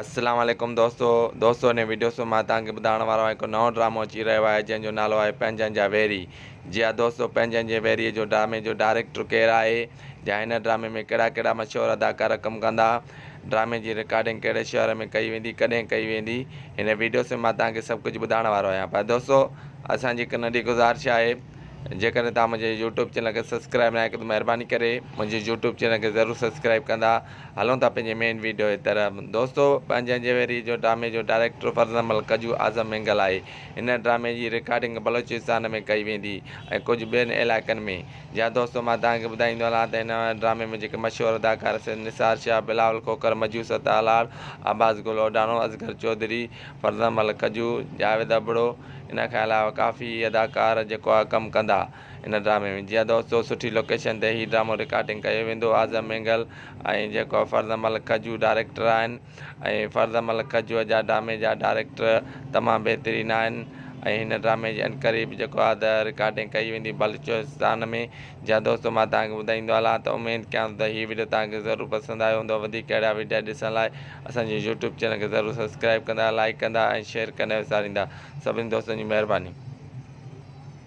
اسلام عليڪم دوستو دوستو هن وڊيو سو مان توهان کي ٻڌائڻ وارو آهيان هڪ نئون ڊرامو اچي رهيو آهي جنهن جو نالو آهي پنهنجن جا ويري جي ها دوستو پنهنجن جي ويري جو ڊرامي جو ڊائريڪٽر ڪير آهي جا هن ڊرامي ۾ ڪهڙا ڪهڙا مشهور اداڪار ڪم ڪندا ڊرامي جي رڪارڊنگ ڪهڙي شهر ۾ ڪئي ويندي ڪڏهن ڪئي ويندي هن وڊيو سو مان توهان کي سڀ ڪجهه ٻڌائڻ وارو آهيان پر دوستو اسان جي هڪ ننڍي گذارش آهي جيڪڏهن توهان منهنجي يوٽيوب چينل کي سبسڪرائب ناهي ڪيو ته مهرباني ڪري منهنجي يوٽيوب چينل کي ضرور سبسڪرائب ڪندا. هلون ٿا پنهنجي مين ويڊيو جي طرف. دوستو پنهنجن جي ويري جو ڊرامي جو ڊائريڪٽر فرزند ملڪ ڪجو اعظم مينگل آهي. هن ڊرامي جي رڪارڊنگ بلوچستان ۾ ڪئي ويندي ۽ ڪجهه ٻين علائقن ۾. جي ها دوستو مان توهان کي ٻڌائيندو هلان ته هن ڊرامي ۾ جيڪي مشهور اداڪار سيد نثار شاهه، بلاول کوکر، مجو ستار لاڙ، عباس گل اوڍاڻو، اصغر چوڌري، فرزند ملڪ ڪجو، جاويد ابڙو، ان کان علاوه ڪافي اداڪار جيڪو آ ڪم ڪندا ان ڊرامي ۾ جي ها دوستو سٺي لوڪيشن تي هي ڊرامو رڪارڊنگ ڪيو ويندو اعظم مينگل ۽ جيڪو آ فرزند ملڪ کجو ڊائريڪٽر آهن ۽ فرزند ملڪ کجو جا ڊرامي جا ڊائريڪٽر تمام بهترين آهن ۽ هن ڊرامي جي عنقريب جيڪو آ ته رڪارڊنگ ڪئي ويندي بلوچستان ۾ جي ها دوستو مان توهان کي ٻڌائيندو هلان ته اميد ڪيان ٿو ته هي وڊيو توهان کي ضرور پسند آيو هوندو وڌيڪ اهڙا وڊيا ڏسڻ لاء اسان جي يوٽيوب چينل کي ضرور سبسڪرائب ڪندا لائڪ ڪندا ۽ شيئر ڪرڻ نه وساريندا سڀني دوستن جي مهرباني.